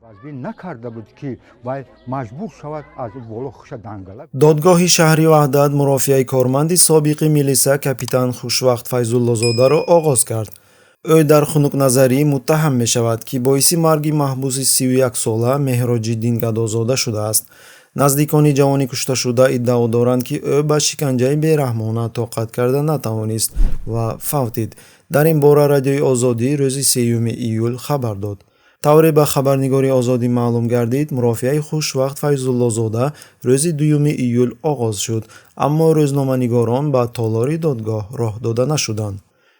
Вазбин накарда буд, ки вай маҷбур шавад аз боло хуша дангала. Додгоҳи шаҳри Ваҳдат мурофиаи корманди собиқи милиса капитан Хушвақт Файзуллозодаро оғоз кард. Ӯ дар хунукназарӣ муттаҳам мешавад, ки боиси марги маҳбуси 31-сола Меҳроҷиддин Гадозода шудааст. Наздикони ҷавони кушташуда иддао доранд, ки ӯ ба шиканҷаи бераҳмона тоқат карда натавонист ва фавтид. Дар ин бора Радиои Озодӣ рӯзи 3 июл хабар дод. Тавре ба хабарнигори Озодӣ маълум гардид, мурофиаи Хушвақт Файзуллозода рӯзи 2 июл оғоз шуд, аммо рӯзноманигорон ба толори додгоҳ роҳ дода нашуданд.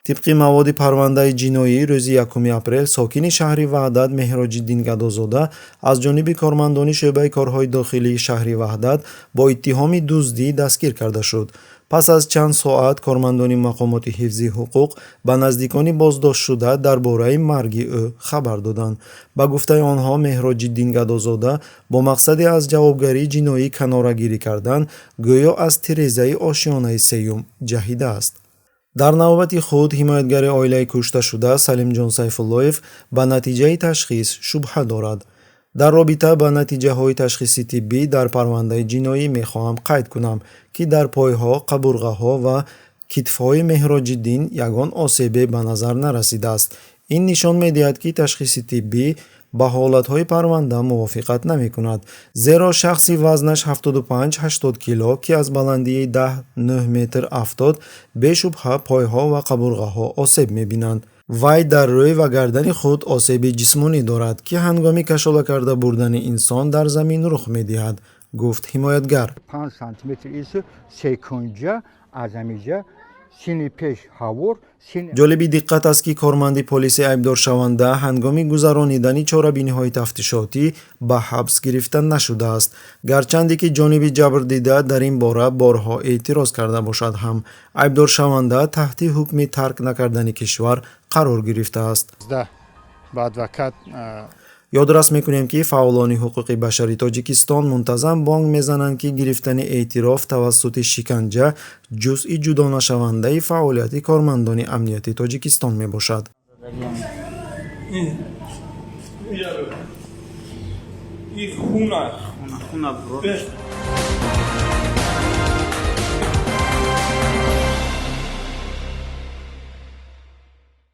Тибқи маводи парвандаи ҷиноӣ, рӯзи 1 апрел сокини шаҳри Ваҳдат Меҳроҷиддин Гадозода аз ҷониби кормандони шӯъбаи корҳои дохилии шаҳри Ваҳдат бо иттиҳоми дуздӣ дастгир карда шуд. Пас аз чанд соат кормандони мақомоти ҳифзи ҳуқуқ ба наздикони боздоштшуда дар бораи марги ӯ хабар доданд. Ба гуфтаи онҳо, Меҳроҷиддин Гадозода бо мақсади аз ҷавобгарии ҷиноӣ канорагирӣ кардан гӯё аз тирезаи ошёнаи сеюм ҷаҳидааст. Дар навбати худ ҳимоятгари оилаи кушташуда Салимҷон Сайфуллоев ба натиҷаи ташхис шубҳа дорад. Дар робита ба натиҷаҳои ташхиси тиббӣ дар парвандаи ҷиноӣ мехоҳам қайд кунам, ки дар пойҳо, қабурғаҳо ва китфҳои Меҳроҷиддин ягон осебе ба назар нарасидааст. Ин нишон медиҳад, ки ташхиси тиббӣ ба ҳолатҳои парванда мувофиқат намекунад, зеро шахси вазнаш 75-80 кило, ки аз баландии 10-9 метр афтод, бешубҳа пойҳо ва қабурғаҳо осеб мебинанд. Вай дар рӯй ва гардани худ осеби ҷисмонӣ дорад, ки ҳангоми кашола карда бурдани инсон дар замин рух медиҳад, гуфт ҳимоятгар. 5 сантиметр ису секунҷа аз амиҷа сини пеш ҳавор сини. Ҷолиби диққат аст, ки корманди полиси айбдоршаванда ҳангоми гузаронидани чорабиниҳои тафтишотӣ ба ҳабс гирифта нашудааст, гарчанде ки ҷониби ҷабрдида дар ин бора борҳо эътироз карда бошад ҳам. Айбдоршаванда таҳти ҳукми тарк накардани кишвар қарор гирифтааст. Ба адвокат. Ёдрас мекунем, ки фаъолони ҳуқуқи башари Тоҷикистон мунтазам бонг мезананд, ки гирифтани эътироф тавассути шиканҷа ҷузъи ҷудонашавандаи фаъолияти кормандони амнияти Тоҷикистон мебошад. И хуна. Хуна.